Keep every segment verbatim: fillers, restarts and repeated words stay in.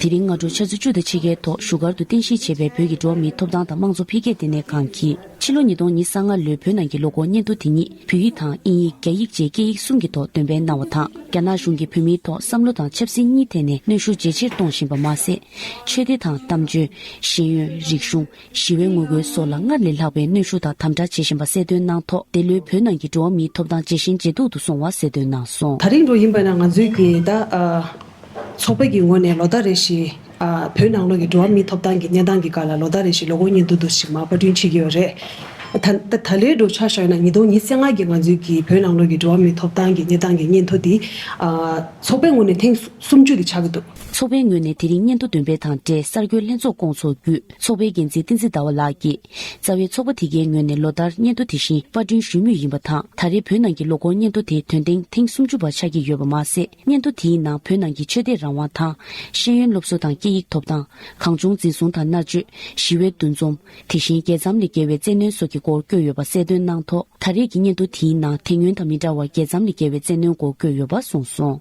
དེ་རིང་སྔ་དྲོ་ཆུ་ཚོད་བཅུ་དང་ཕྱེད་ཀའི་ཐོག་བཞུགས་སྒར་དུ་རྟེན་གཞི་བྱས་པའི་བོད་ཀྱི་འགྲོ་བ་མིའི་ཐོབ་ཐང་དང་དམངས་གཙོ་འཕེལ་རྒྱས་ལྟེ་གནས་ཁང་གིས། ཕྱི་ལོ་ཉིས་སྟོང་ཉི་ཤུ་རྩ་ལྔ་ལོའི་བོད་ནང་གི་ལོ་འཁོར་སྙན་ཐོ་དེ་ཉིད་བོད་ཡིག་དང་དབྱིན་ཡིག་རྒྱ་ཡིག་བཅས་སྐད་ཡིག་གསུམ་གྱི་ཐོག་འདོན་སྤེལ་གནང་བ་དང་། རྒྱ་ནག་གཞུང་གིས་བོད་མིའི་ཐོག་བསམ་བློ་དང་ཆབ་སྲིད་གཉིས་ཐད་ནས་གནོན་ཤུགས་ཇེ་ཆེར་གཏོང་བཞིན་པ་མ་ཟད། ཆོས་སྡེ་དང་གཏམ་བརྗོད། ཤེས་ཡོན། རིག་གཞུང་། ཞི་བའི་ངོ་རྒོལ་སོགས་ལ་སྔར་ལས་ལྷག་པའི་གནོན་ཤུགས་དང་དམ་དྲག་བྱེད་བཞིན་པ་གསལ་སྟོན་གནང་ཐོག་འདི་ལོའི་བོད་ནང་གི་འགྲོ་བ་མིའི་ཐོབ་ཐང་ཇེ་ཞན་ཇེ་སྡུག་ཏུ་སོང་བ་གསལ་སྟོན་གནང་སོང་། ད་རིང་འགྲོ་ཡིན་པ་ན་ང་ཚོའི་གི་ད་ཨ། ཚོགས་པའི་གི་ངོས་ནས་ལོ་ལྟར་རེ་བཞིན་ཨ། བོད་ནང་ལོགས་ཀྱི་འགྲོ་བ་མིའི་ཐོབ་ཐང་གི་གནས་སྟངས་ཀྱི་སྐོར་ལ་ལོ་ལྟར་རེ་བཞིན་ལོ་འཁོར་སྙན་ཐོ་འདུ་ཞིག་མར་པར་སྐྲུན་བྱེད་ཀྱི་ཡོད་རེད། ད་ད་ད་ལོའི་འགྲོ་ཆ་བཞག་ན་ཉིས་སྟོང་ཉི་ཤུ་རྩ་ལྔ་གི་ང་ཚོའི་གི་བོད་ནང་ལོགས་ཀྱི་འགྲོ་བ་མིའི་ཐོབ་ཐང་གི་གནས་སྟངས་ཀྱི་སྙན་ཐོ་འདི་ཨ། ཚོགས་པའི་ངོས་ནས་ཐེངས་སུམ་ཅུ་དེ་ཆགས་ཀྱི་འདུག་ཚོགས་པའི་ངོས་ནས་དེ་རིང་སྙན་ཐོ་འདོན་སྤེལ་དང་འབྲེལ་གསར་འགོད་ལྷན་ཚོགས་བསྐོང་ཚོགས་བརྒྱུད་ཚོགས་པའི་འགན་འཛིན་བསྟན་འཛིན་ཟླ་བ་ལགས་ཀྱིས། རྩ་བའི་ཚོགས་པ་དེ་གའི་ངོས་ནས་ལོ་ལྟར་སྙན་ཐོ་དེ་བཞིན་པར་སྐྲུན་ཞུ་མུས་ཡིན་པ་དང་། ད་རེས་བོད་ནང་གི་ལོ་འཁོར་སྙན་ཐོ་དེ་དོན་ཐེངས་ཐེངས་སུམ་ཅུ་པ་ཆགས་ཀྱི་ཡོད་པ་མ་ཟད། སྙན་ཐོ་དེའི་ནང་བོད་ནང་གི་ཆོས་དད་རང་དབང་དང་། ཤེས་ཡོན་སློབ་གསོ་དང་སྐད་ཡིག་ཐོབ་ཐང་། གངས་ལྗོངས་འཛིན་བཟུང་དང་མནར་གཅོད། ཞི་བའི་འདུ་འཛོམས། དེ་བཞིན་རྒྱལ་མཚམས་ལས་བརྒལ་བའི་བཙན་གནོན་སོགས་ཀྱི་སྐོར་བཀོད་ཡོད་པ་གསལ་སྟོན་གནང་ཐོག་ད་རེས་ཀྱི་སྙན་ཐོ་དེའི་ནང་དེ་སྔོན་དང་མི་འདྲ་བར་རྒྱལ་མཚམས་ལས་བརྒལ་བའི་བཙན་གནོན་སྐོར་བཀོད་ཡོད་པ་གསུངས་སོང་།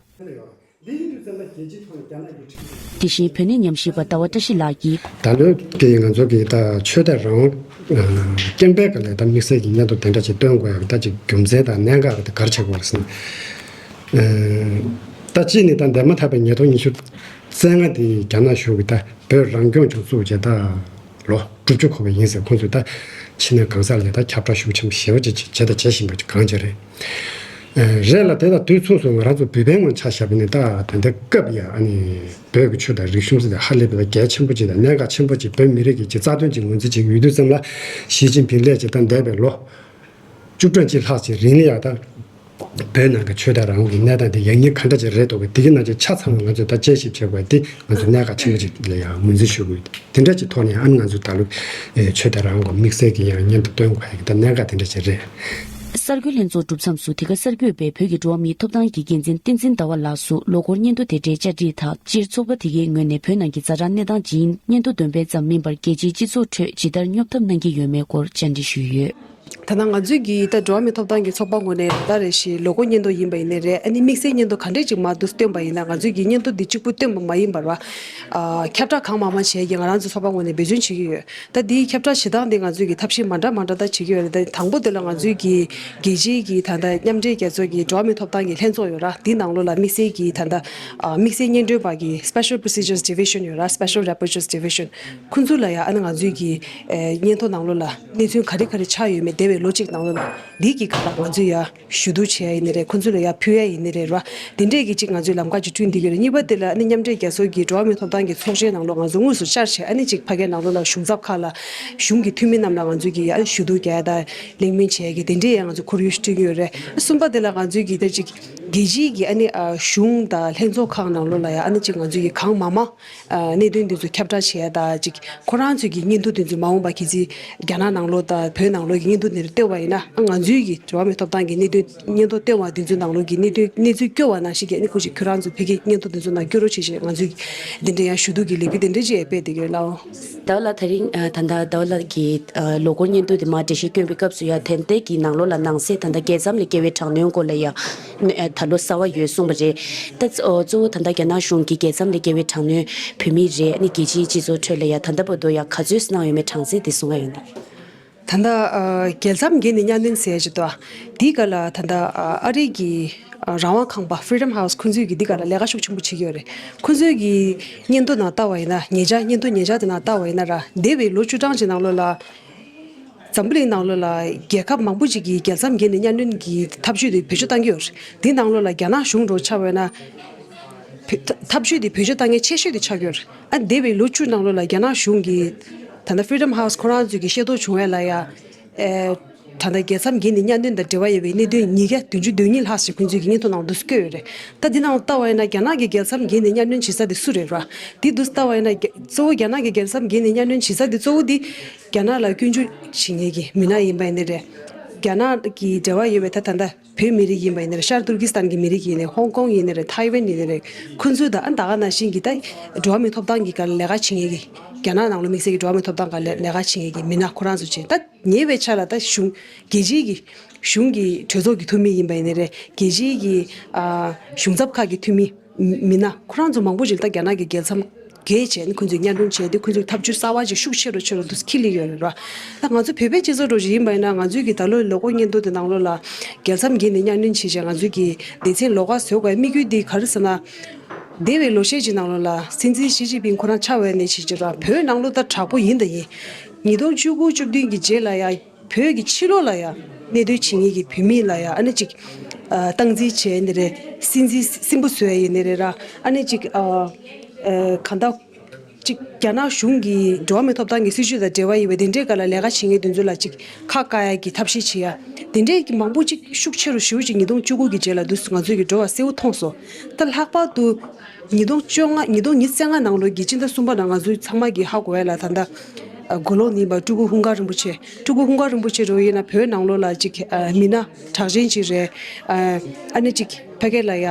དེ་བཞིན་བོད་གནས་ཉམས་ཞིབ་པ་ཟླ་བ་བཀྲ་ཤིས་ལགས་ཀྱིས། ད་ལོའི་གི་ང་ཚོ་གི་ད་ཆོས་དད་རང་དབང་རྐྱང་པའི་སྒང་ལ་ད་དམིགས་བསལ་གྱི་སྙན་ཐོ་དེ་འདྲ་ཅིག་སྟོན་དགོས་ཡག་ད་ཅིག་རྒྱུ་མཚན་དང་གནད་འགག་དེ་ག་རེ་ཆགས་ཀྱི་ཡོད་རེད་ཟེར་ན། ད་གཅིག་ནི་ད་འདས་མ་ཐག་པའི་ཉིས་སྟོང་ཉི་ཤུ་རྩ་ལྔ་དེ་རྒྱ་ནག་གཞུང་གིས་ད་བོད་རང་སྐྱོང་ལྗོངས་བཙུགས་རྗེས་ད། ལོ་དྲུག་ཅུ་འཁོར་བ་ཡིན་ཟེར། ཁོང་ཚོས་ད་ཕྱི་ནས་གང་ཟག་ལ་ད་ཁྱབ་བསྒྲགས་ཤུགས་ཆེན་པོ་ཞེ་པོ་ཅིག་བྱས་དང་བྱེད་བཞིན་པ་ཅིག་གང་ཅི་རེད། རེད་ལ་དེ་དང་དུས་མཚུངས་སུ་ང་རང་ཚོ་བོད་པའི་ངོས་ཆ་བཞག་པ་ཡིན་ན་ད་ད་ལྟའི་སྐབས་ཡ་ཨ་ནི་བོད་ཀྱི་ཆོས་དང་རིག་གཞུང་ཟེར་དེ་ཧ་ལས་པའི་གལ་ཆེན་པོ་ཅིག་དང་གནད་འགག་ཆེན་པོ་ཅིག་བོད་མི་རིགས་ཀྱི་ཅིག་རྩ་དོན་ཅིག་ངོས་འཛིན་བྱེད་ཀྱི་ཡོད་དུས་ཙམ་ལ་ཞི་ཅིན་ཕིང་སླེབས་ཅིག་ད་འདས་པའི་ལོ་བཅུ་གྲངས་ཅིག་ལྷག་ཅིག་རིང་ལ་ཡ་ད། བོད་ནང་གི་ཆོས་དད་རང་དབང་གི་གནས་སྟངས་དེ་ཡག་ཉེས་ག་འདྲ་ཅིག་རེད་འདུག་གི་དེ་གི་ནང་གི་ཆ་ཚང་བ་ང་ཚོས་ད་དཔྱད་ཞིབ་བྱེད་དགོས་དེ་ང་ཚོས་གནད་འགག་ཆེན་པོ་ཅིག་ལ་ཡང་ངོས་འཛིན་ཞུ་དགོས་དེ་འདྲ་ཅིག་ཐོག་ནས་ཨ་ནི་ང་ཚོས་ད་ལོ་ཆོས་དད་རང་དབང་གི་དམིགས་བསལ་གྱི་ཡང་སྙན་ཐོ་སྟོན་དགོས་ཡག་གི་ད་གནད་འགག་དེ་འདྲ་ཅིག་རེད། གསར་འགོད་ལྷན་ཚོགས་གྲུབ་མཚམས་སུ་དེ་ག་གསར་འགོད་པས་བོད་ཀྱི་འགྲོ་བ་མིའི་ཐོབ་ཐང་གི་འགན་འཛིན་བསྟན་འཛིན་ཟླ་བ་ལགས་སུ་ལོ་འཁོར་སྙན་ཐོ་དེ་འདྲའི་བཅར་འདྲི་དང་སྤྱིར་ཚོགས་པ་དེ་གའི་ངོས་ནས་བོད་ནང་གི་ཛ་དྲག་གནས་སྟངས་སྦྱིན་སྙན་ཐོ་འདོན་སྤེལ་ཙམ་མིན་པར་རྒྱལ་སྤྱིའི་སྤྱི་ཚོགས་ཁྲོད་ཇི་ལྟར་སྙོབ་ཐབས་གནང་གི་ཡོད་མེད་སྐོར་བཅར་འདྲི་ཞུས་ཡོད། ད་ལྟ་ང་ཚོའི་གི་ད་འགྲོ་བ་མིའི་ཐོབ་ཐང་གི་ཚོགས་པ་ངོས་ནས་ད་རེ་ཞིག་ལོ་འཁོར་སྙན་ཐོ་ཡིན་པ་ཡིན་ནའི་རེད། ཨ་ནི་དམིགས་བསལ་སྙན་ཐོ་ག་འདྲས་ཅིག་མར་འདུག་སྟོན་པ་ཡིན་ན་ང་ཚོའི་གི་སྙན་ཐོ་འདི་གཅིག་པུ་སྟོན་པ་མ་ཡིན་པར་བ། ཨ། ཁྱབ་བསྒྲགས་གང་མང་མང་བྱས་ཀྱི་ང་རང་ཚོའི་ཚོགས་པ་ངོས་ནས་འབད་བརྩོན་བྱེད་ཀྱི་ཡོད། ད་འདིའི་ཁྱབ་བསྒྲགས་བྱེད་སྟངས་འདི་ང་ཚོའི་གི་ཐབས་ཤེས་མ་འདྲ་མ་འདྲ་ད་བྱེད་ཀྱི་ཡོད་རེད། ད་དང་པོ་དེ་ལ་ང་ཚོའི་གི་རྒྱལ་སྤྱིའི་གི་ད་ལྟ་མཉམ་འབྲེལ་རྒྱལ་ཚོགས་ཀྱི་འགྲོ་བ་མིའི་ཐོབ་ཐང་གི་ལྷན་ཚོགས་ཡོད་ར། འདི་ནང་ལོགས་ལ་དམིགས་བསལ་གྱི་ད་ལྟ་ཨ། དམིགས་བསལ་སྙན་སྒྲོན་པ་གི་Special Procedures Division ཡོད་ར། Special Rapporteurs Division ཁོང་ཚོ་ལ་ཡང་ཨ་ནི་ང་ཚོའི་གི་ཨེ། སྙན་ཐོ་ནང་ལོགས་ལ་གནས་ཚུལ་ག་རེ་ག་རེ་ཆགས་ཡོད་མེད་འདས་པའི་ལོ་གཅིག་ནང་ལོགས་ལ་འདི་གི་སྒང་ལ་ང་ཚོས་ཡང་ཞུ་གཏུག་བྱེད་ཡ་ཡིན་ནི་རེད། ཁོང་ཚོ་ལ་ཡང་ཕུལ་ཡ་ཡིན་ནི་རེད་ར། དེ་འདྲས་ཀྱི་གཅིག་ང་ཚོས་ལམ་ཁ་ཅིག་བསྐྲུན་བསྡད་ཀྱི་ཡོད་རེད། གཉིས་པ་དེ་ལ་ཨ་ནི་མཉམ་འབྲེལ་རྒྱལ་ཚོགས་ཀྱི་འགྲོ་བ་མིའི་ཐོབ་ཐང་གི་ཚོགས་ཆེན་ནང་ལོགས་ང་ཚོ་དངོས་སུ་བཅར་བྱས་ཨ་ནི་གཅིག་ཕ་གིའི་ནང་ལོགས་ལ་གཞུང་ཚབ་ཁག་ལ་གཞུང་གི་འཐུས་མི་རྣམས་ལ་ང་ཚོས་ཀྱི་ཡང་ཞུ་གཏུག་རྒྱག་ཡ་དང་གླེང་མོལ་བྱེད་ཡ་གི་དེ་འདྲས་ཡང་ང་ཚོས་ཁོར་ཡུག་བསྐྲུན་གྱི་ཡོད་རེད། གསུམ་པ་དེ་ལ་ང་ཚོས་ཀྱི་ད་ཅིག་རྒྱལ་སྤྱིའི་གི་ཨ་ནི་ཨ། གཞུང་དང་ལྷན་ཚོགས་ཁག་ནང་ལོགས་ལ་ཡང་ཨ་ནི་གཅིག་ང་ཚོས་ཀྱི་གང་མང་མང་ཨ། གནད་དོན་འདི་ཚོ་ཁྱབ་བསྒྲགས་བྱེད་ཡ་དང་ཅིག་ཁོ་རང་ཚོས་ཀྱི་སྙན་ཐོ་འདི་ཚོ་མ་འོངས་པ་གལ་སྲིད་རྒྱ་ནག་ནང་ལོགས་དང་བོད་ནང་ལོགས་ཀྱི་སྙན་ཐོ་འདི་འདྲ་བཏོན་པ་ཡིན་ན་ཨ། ང་ཚོའི་གི་འགྲོ་བ་མིའི་ཐོབ་ཐང་གི་གནད་དོན་སྙན་ཐོ་བཏོན་པ་འདི་ཚོའི་ནང་ལོགས་ཀྱི་གནད་དོན་གནས་ཚུལ་སྐྱོ་བ་ནང་བཞིན་གྱི་ཨ་ནི་ཁོ་ཅིག་ཁྱོད་རང་ཚོ་ཕ་གིའི་སྙན་ཐོ་འདི་ཚོ་ནང་བསྐྱོད་རོགས་བྱེད་ཅེས་ང་ཚོས་ཀྱི་འདི་འདྲ་ཡང་ཞུ་གཏུག་གི་ལས་འགུལ་འདི་འདྲ་ཅིག་ཡང་སྤེལ་བསྡད་ཀྱི་ཡོད་ལགས། ཟླ་བ་ལགས་དེ་རིང་ཨ། ད་ལྟ་ཟླ་བ་ལགས་ཀྱིས་ཨ། ལོ་འཁོར་སྙན་ཐོ་དེ་མར་འགྲེལ་བཤད་བསྐྱོན་པའི་སྐབས་སུ་ཡང་དེ་འདྲའི་གི་ནང་ལོགས་ལ་ནང་གསེས་ད་ལྟ་རྒྱལ་མཚམས་ལས་བརྒལ་བའི་དྲག་གནོན་སྐོར་ལ་ཡང་ཨ། ད་ལོ་གསར་བ་ཡོད་གསུངས་པ་རེད། ད་གཙོ་བོ་ད་ལྟ་རྒྱ་ནག་གཞུང་གིས་རྒྱལ་མཚམས་ལས་བརྒལ་བའི་དྲག་གནོན་བོད་མི་རེད་ཨ་ནི་རྒྱལ་སྤྱིའི་སྤྱི་ཚོགས་ཁྲོད་ལ་ཡང་ད་ལྟ་བར་དུ་ཡང་ག་ཚོད་གནང་ཡོད་མེད་གྲངས་ཚད་དེ་གསུང་ག་ཡོད་ན། ད་ལྟ་ཨ། རྒྱལ་མཚམས་བརྒལ་ནས་གཉའ་གནོན་ཟེར་ཡ་ཅིག་འདུག་ཨ། འདི་ག་ལ་ད་ལྟ་ཨ། ཨ་རི་གི་ཨ། རང་དབང་ཁང་པ་Freedom House ཁོང་ཚོས་ཀྱི་འདི་ག་ལ་ལས་ཀ་ཤུགས་ཆེན་པོ་བྱེད་ཀྱི་ཡོད་རེད། ཁོང་ཚོས་ཀྱི་སྙན་ཐོ་ནང་ལྟ་བ་ཡིན་ན་ཉེ་ཆར་སྙན་ཐོ་ཉེ་ཆར་དེ་ནང་ལྟ་བ་ཡིན་ན་ར་འདས་པའི་ལོ་བཅུ་གྲངས་ཅིག་ནང་ལོགས་ལ་འཛམ་བུ་གླིང་ནང་ལོགས་ལ་རྒྱལ་ཁབ་མང་པོ་ཅིག་གིས་རྒྱལ་མཚམས་བརྒལ་ནས་གཉའ་གནོན་གྱི་ཐབས་ཇུས་དེ་བེད་སྤྱོད་བཏང་གི་ཡོད་རེད། འདི་ནང་ལོགས་ལ་རྒྱ་ནག་གཞུང་འདྲ་བོ་ཆ་བཞག་ན། བེད་ཐབས་ཇུས་དེ་བེད་སྤྱོད་བཏང་མཁན་ཆེ་ཤོས་དེ་ཆགས་ཀྱི་ཡོད་རེད། ཨ་འདས་པའི་ལོ་བཅུ་ནང་ལོགས་ལ་རྒྱ་ནག་གཞུང་གིས་ད་ལྟ་Freedom House ཁོ་རང་ཚོས་ཀྱི་ཤེས་རྟོགས་བྱུང་བ་ལ་ཡ། ཨེ། ད་ལྟ་རྒྱལ་མཚམས་བརྒལ་ནས་གཉའ་གནོན་དང་འབྲེལ་བ་ཡོད་པའི་གནད་དོན་ཉིས་བརྒྱ་བདུན་ཅུ་དོན་གཉིས་ལྷག་ཞིག་ཁོང་ཚོས་ཀྱི་སྙན་ཐོ་ནང་དུ་བཀོད་ཡོད་རེད། ད་འདི་ནང་ལྟ་བ་ཡིན་ན་རྒྱ་ནག་གི་རྒྱལ་མཚམས་བརྒལ་ནས་གཉའ་གནོན་བྱེད་ས་དེ་སུ་རེད་ར། འདི་འདུག་ལྟ་བ་ཡིན་ན་རྒྱ་གཙོ་བོ་རྒྱ་ནག་གི་རྒྱལ་མཚམས་བརྒལ་ནས་གཉའ་གནོན་བྱེད་ས་དེ་གཙོ་བོ་འདི་རྒྱ་ནག་ལ་སྐྱོན་བརྗོད་བྱེད་མཁན་གྱི་མི་སྣ་ཡིན་པ་ཡིན་ནི་རེད། རྒྱ་ནག་གི་འབྲེལ་བ་ཡོད་པའི་ད་ད་ལྟ། བོད་མི་རིགས་ཡིན་པ་ཡིན་ན་ཤར་ཏུར་ཀི་སི་ཐན་གྱི་མི་རིགས་ཡིན་ནའི་ཧོང་ཀོང་ཡིན་ནའི་རེད། ཐའེ་ཝན་ཡིན་ནའི་རེད། ཁོང་ཚོས་ད་ཨ་ད་ག་ནང་བཞིན་གྱི་ད་འགྲོ་བ་མིའི་ཐོབ་ཐང་གི་སྒང་ལ་ལས་ཀ་བྱེད་མཁན་གྱི་རྒྱ་ནག་ནང་ལོགས་དམིགས་བསལ་གྱི་འགྲོ་བ་མིའི་ཐོབ་ཐང་སྒང་ལ་ལས་ཀ་བྱེད་མཁན་གྱི་མི་སྣ་ཁོ་རང་ཚོ་བྱས། ད་ཉེ་བའི་ཆར་ལ་ད་གཞུང་རྒྱལ་སྤྱིའི་གི་གཞུང་གི་གྲོས་ཚོགས་ཀྱི་འཐུས་མི་ཡིན་པ་ཡིན་ནའི་རེད། རྒྱལ་སྤྱིའི་གི་ཨ་གཞུང་ཚབ་ཁག་གི་འཐུས་མི་མི་སྣ་ཁོ་རང་ཚོ་མང་པོ་ཞིག་ད་རྒྱ་ནག་གི་རྒྱལ་མཚམས་ བརྒལ་བྱས་ནས་ཁོང་ཚོས་གཉའ་གནོན་བྱས་ཏེ། ཁོང་ཚོས་ཐབས་ཇུས་གསར་བ་ཅིག་ཤུགས་ཆེ་རུ་ཆེ་རུ་འདུག་འཁྱེར་སླེབས་ཡོད་རེད་ར། ད་ང་ཚོ་བོད་པའི་སྤྱི་ཚོགས་འདྲ་ཅིག་ཡིན་པ་ཡིན་ན། ང་ཚོའི་གི་ད་ལོའི་ལོ་འཁོར་སྙན་ཐོ་དེ་ནང་ལོགས་ལ་རྒྱལ་མཚམས་བརྒལ་ནས་གཉའ་གནོན་བྱས་བྱས། ང་ཚོའི་གི་སྡེ་ཚན་ལོགས་ཀ་བཟོ་དགོས་དམིགས་ཡུལ་དེ་ག་རེ་ཟེར་ན། འདས་པའི་ལོ་ཤས་ཀྱི་ནང་ལོགས་ལ་སྲིད་འཛིན་ཞི་ཅིན་ཕིང་ཁོ་རང་ཆགས་པ་ནས་བྱས་བྱས་ར། བོད་ནང་ལོགས་ད་དྲག་པོ་ཡིན་དང་ཡིན། ཉིས་སྟོང་བཅུ་དགུ་བཅུ་བདུན་གྱི་རྗེས་ལ་ཡ། བོད་ཀྱི་ཕྱི་ལོགས་ལ་ཡ་གནས་སྡོད་བྱེད་མཁན་གྱི་བོད་མི་ལ་ཡ་ཨ་ནི་ཅིག་ཨ། སྟངས་འཛིན་བྱས་ནི་རེད། སྲིད་འཛིན་སྲིན་པོ་བཟོས་ཡིན་ནི་རེད་ར། ཨ་ནི་ཅིག་ཨ། ཨ། གང་ལྟར་ཅིག་རྒྱ་ནག་གཞུང་གི་འགྲོ་བ་མིའི་ཐོབ་ཐང་གི་སྲིད་བྱུས་དང་འབྲེལ་བ་ཡོད་པའི་དེ་འདྲའི་སྒང་ལ་ལས་ཀ་བྱེད་མཁན་དེ་ཚོ་ལ་ཅིག་ཁ་བཀག་ཡ་གི་ཐབས་ཤེས་བྱེད་ཡ། དེ་འདྲའི་གི་མང་པོ་ཅིག་ཤུགས་ཆེ་རུ་ཞེ་པོ་ཅིག་ཉིས་སྟོང་བཅུ་དགུ་གི་རྗེས་ལ་འདུག་ང་ཚོས་ཀྱི་འགྲོ་བ་གསལ་བོ་མཐོང་སོང་། ད་ལྷག་པར་དུ་ཉིས་སྟོང་བཅོ་ལྔ། ཉིས་སྟོང་ཉི་ཤུ་རྩ་ལྔ་ནང་ལོགས་ཀྱི་སྤྱི་ཟླ་གསུམ་པ་ནང་ང་ཚོ་ཚང་མ་གིས་ཧ་གོ་ཡ་ལ། ད་ལྟ་ཨ། མགོ་ལོག་ནས་ཡིན་པ་སྤྲུལ་སྐུ་ཧུན་དཀར་རིན་པོ་ཆེ། སྤྲུལ་སྐུ་ཧུན་དཀར་རིན་པོ་ཆེ་འདྲ་པོ་ཡིན་ན་བོད་ནང་ལོགས་ལ་ཅིག་ཨ། མི་སྣ་གྲགས་ཅན་ཅིག་རེད། ཨ། ཨ་ནི་ཅིག་ཕ་གི་ལ་ཡ་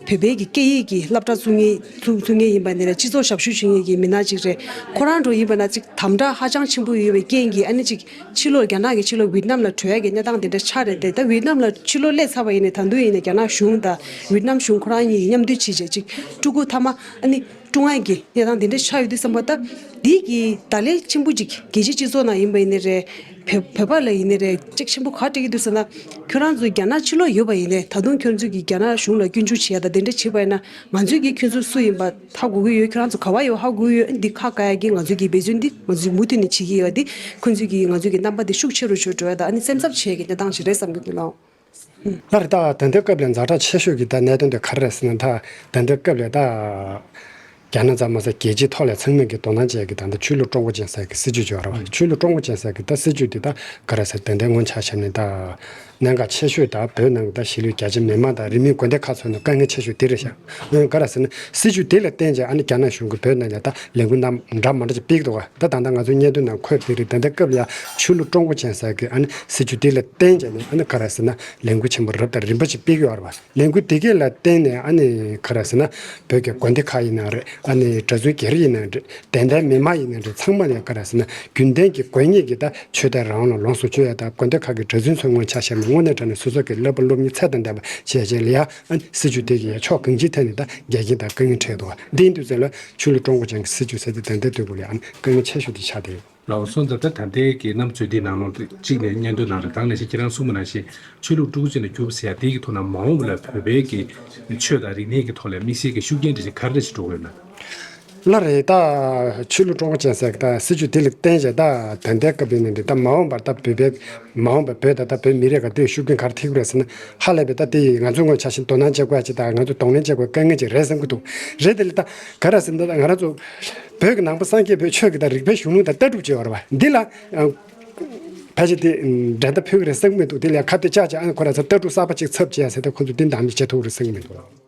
བོད་པའི་གི་སྐད་ཡིག་གི་སློབ་གྲྭ་བཙུགས་མཁན་བཙུགས་བཙུགས་མཁན་ཡིན་པ་ནི་རེད། སྤྱི་ཚོགས་ཞབས་ཞུ་བྱེད་མཁན་གྱི་མི་སྣ་ཅིག་རེད། ཁོ་རང་འདྲ་པོ་ཡིན་པ་ན་ཅིག་དམ་དྲག་ཧ་ཅང་ཆེན་པོ་ཡོད་པའི་རྐྱེན་གྱིས། ཨ་ནི་ཅིག་ཕྱི་ལོགས་རྒྱ་ནག་གི་ཕྱི་ལོགས་ཝི་ཏི་ནམ་ལ་བྲོས་ཡ་གི་གནས་སྟངས་དེ་འདྲ་ཆགས་རེད་དེ། ད་ཝི་ཏི་ནམ་ལ་ཕྱི་ལོགས་སླེབས་ཚར་བ་ཡིན་ནའི་ད་དུང་ཡིན་ནའི་རྒྱ་ནག་གཞུང་དང་ཝི་ཏི་ནམ་གཞུང་ཁོ་རང་གཉིས་མཉམ་འདུས་བྱས་བྱས་ཅིག་སྤྲུལ་སྐུ་མཐའ་མ་ཨ་ནི་སྤྲུལ་སྐུ་གི་གནས་སྟངས་དེ་འདྲ་ཆགས་ཡོད་དུས་ཙམ་པ། ད་འདི་གི་བརྡ་ལན་ཆེན་པོ་ཅིག་རྒྱལ་སྤྱིའི་སྤྱི་ཚོགས་ནང་ཡིན་པ་ཡིན་ནའི་རེད། བོད་བོད་པ་ལ་ཡིན་ནའི་རེད། ཅིག་ཆེན་པོ་ག་རེ་སྤྲད་ཀྱི་འདུག་ཟེར་ན། ཁྱོད་རང་ཚོ་རྒྱ་ནག་ཕྱི་ལོགས་ཡོད་པ་ཡིན་ནའི་ད་དུང་ཁྱོད་ཚོས་ཀྱི་རྒྱ་ནག་གཞུང་ལ་སྐྱོན་བརྗོད་བྱེད་ཡ་དང་དེ་འདྲ་བྱེད་པ་ཡིན་ན། ང་ཚོས་ཀྱིས་ཁྱོད་ཚོ་སུ་ཡིན་པ་ཧ་གོ་གི་ཡོད། ཁྱོད་རང་ཚོ་ག་པར་ཡོད་ཧ་གོ་གི་ཡོད། འདི་ཁ་བཀག་ཡ་གི་ང་ཚོས་ཀྱི་འབད་བརྩོན་འདི་ང་ཚོས་མུ་མཐུད་ནས་བྱེད་ཀྱི་ཡོད། འདི་ཁོ་ཚོས་ཀྱི་ང་ཚོས་ཀྱི་རྣམ་པ་འདི་ཤུགས་ཆེ་རུ་ཆེ་རུ་འགྲོ་ཡ་དང་། ཨ་ནི་སེམས་འཚབ་བྱེད་ཀྱི་གནས་སྟངས་ཤིག་རེད་བསམ་གྱི་འདུག་ལགས། ལགས་རེད། ད་ད་ལྟའི་སྐབས་ལ་ཛ་དྲག་ཆེ་ཤོས་ཀྱི་ད་གནད་དོན་དེ་ག་རེ་རེད་ཟེར་ན། ད་ད་ལྟའི་སྐབས་ལ་ད་རྒྱ་ནག་ཙམ་མ་ཟད་རྒྱལ་སྤྱིའི་ཐོག་ལ་ཚང་མས་ཀྱི་དོ་སྣང་བྱེད་ཀྱི་ད་ལྟ་ཆོས་ལུགས་ཀྲུང་གོ་ཅན་ཟེར་གྱི་སྲིད་བྱུས་ཅིག་ཡོད་རེད་བ། ཆོས་ལུགས་ཀྲུང་གོ་ཅན་ཟེར་གྱི་ད་སྲིད་བྱུས་དེ་ད་ག་རེ་ཟེར། ད་ལྟའི་སྔོན་ཆ་བཞག་ནས་ད་གནད་འགག་ཆེ་ཤོས་ད་བོད་ནང་གི་ད་གཞིས་ལུས་རྒྱ་ཆེ་མི་མང་དང་རིས་མེད་དགོན་སྡེ་ཁག་ཚོ་ནང་དཀའ་ངལ་ཆེ་ཤོས་དེ་རེད་ཤག། ཨ། ག་རེ་ཟེར་ན་སྲིད་བྱུས་དེ་ལ་བརྟེན་བྱས་ཨ་ནི་རྒྱ་ནག་གཞུང་གིས་བོད་ནང་ལ་ད་ལས་འགུལ་སྣ་འདྲ་མ་འདྲ་ཅིག་སྤེལ་གྱི་འདུག་ག། ད་ད་ལྟ་ང་ཚོའི་བརྙན་ཐུང་ནང་འཁོད་དེ་རེད། ད་ལྟའི་སྐབས་ལ་ཡ་ཆོས་ལུགས་ཀྲུང་གོ་ཅན་ཟེར་གྱི་ཨ་ནི་སྲིད་བྱུས་དེ་ལ་བརྟེན་བྱས་ནས་ཨ་ནི་ག་རེ་ཟེར་ན་ལས་འགུལ་ཆེན་པོ་རབ་དང་རིམ་པ་ཅིག་སྤེལ་གྱི་ཡོད་རེད་བ། ལས་འགུལ་དེ་གས་ལ་བརྟེན་ནས་ཨ་ནི་ག་རེ་ཟེར་ན་བོད་ཀྱི་དགོན་སྡེ་ཁག་ཡིན་ན་རེད། ཨ་ནི་གྲྭ་བཙུན་སྒེར་ཡིན་ན་རེད། དད་ལྡན་མི་མང་ཡིན་ན་རེད། ཚང་མ་ལ་ཡ་ག་རེ་ཟེར་ན་རྒྱུན་ལྡན་གྱི་དགོས་ངེས་ཀྱི་ད་ཆོས་དད་རང་དབང་ལ་ལོངས་སུ་སྤྱོད་ཡ་དང་། དགོན་སྡེ་ཁག་གི་གྲྭ་བཙུན་ཚོའི་ངོས་ཆ་བཞག་ན་དངོས་གནས་དྲང་གནས་སོ་སོ་གི་བསླབ་པ་སློབ་གཉེར་ཚད་དང་ལྡན་པ་བྱས་བྱས་ལ་ཡ། ཨ་ནི་སྲིད་བྱུས་དེ་གི་ཕྱོགས་གང་ཅིའི་ཐད་ནས་ད་འགལ་རྐྱེན་དང་དཀའ་ངལ་འཕྲད་འདུག། འདི་ཡིན་དུས་ཚོད་ལ་ཆོས་ལུགས་ཀྲུང་གོ་ཅན་གྱི་སྲིད་བྱུས་ཟེར་དེ་ད་ལྟའི་དུས་སྐབས་ལ་ཨ་ནི་དཀའ་ངལ་ཆེ་ཤོས་དེ་ཆགས་བསྡད་ཡོད། ལགས་སོ། ད་ལྟ་ད་ལྟའི་གི་གནམ་གྲུ་འདིའི་ནང་ལོགས་གཅིག་ནས་སྙན་ཐོ་ནང་ལ་དེ་ནང་བཞིན་ཁྱེད་རང་གསུངས་པ་ནང་བཞིན་ཆོས་ལུགས་ཀྲུང་གོ་ཅན་ལ་གྱུར་ཟེར་ཡ་དེ་གི་ཐོག་ནས་མ་འོངས་པ་ལ་བོད་པའི་གི་ཆོས་དང་རིག་གནས་ཀྱི་ཐོག་ལ་དམིགས་བསལ་གྱི་ཤུགས་རྐྱེན་འདྲ་ཞིག་ག་རེ་ཞིག་འགྲོ་གི་ཡོད་ན། ལགས་རེད། ད་ཆོས་ལུགས་ཀྲུང་གོ་ཅན་ཟེར་གི་ད་སྲིད་བྱུས་དེ་ལ་བརྟེན་བྱས་ད་ད་ལྟའི་སྐབས་ཡིན་ན་འདི་ད་མ་འོངས་པར་ད་བོད་པའི་མ་འོངས་པར་བོད་དང་ད་བོད་མི་རིགས་ཀ་དེ་ཤུགས་རྐྱེན་ག་རེ་ཐེབས་ཀྱི་རེད་ཟེར་ན། ཧ་ལས་པའི་ད་དེ་ཡིས་ང་ཚོའི་ངོས་ཆ་བཞིན་དོ་སྣང་བྱེད་དགོས་ཡ་ཅིག་དང་། ང་ཚོས་གདོང་ལེན་བྱེད་དགོས་དཀའ་ངལ་ཅིག་རེད་བསམ་གྱི་འདུག། རེད། དེ་ལ་ད་ག་རེ་ཟེར་ན་ད་ང་རང་ཚོ་བོད་ཀྱི་ནང་པ་སངས་རྒྱས་པའི་ཆོས་ཀྱི་ད་རིག་པའི་གཞུང་ལུགས་དང་ལྟ་གྲུབ་ཅིག་ཡོད་རེད་བ། འདི་ལ་ཕལ་ཆེར་དེ་འགྲན་ཟླ་ཕོག་གི་རེད་བསམ་གྱི་མི་འདུག། དེ་ལ་ཁ་གཏད་བཅག་བྱས་ཨ་ནི་ཁོ་རང་ཚོ་ལྟ་གྲུབ་གསར་པ་ཅིག་ཚབ་བྱེད་ཡ་ཟེར་ཏེ་ཁོ་ཚོ་འདི་འདང་ནི་བྱེད་ཐུབ་ཀྱི་རེད་བསམ་གྱི་མི་འདུག།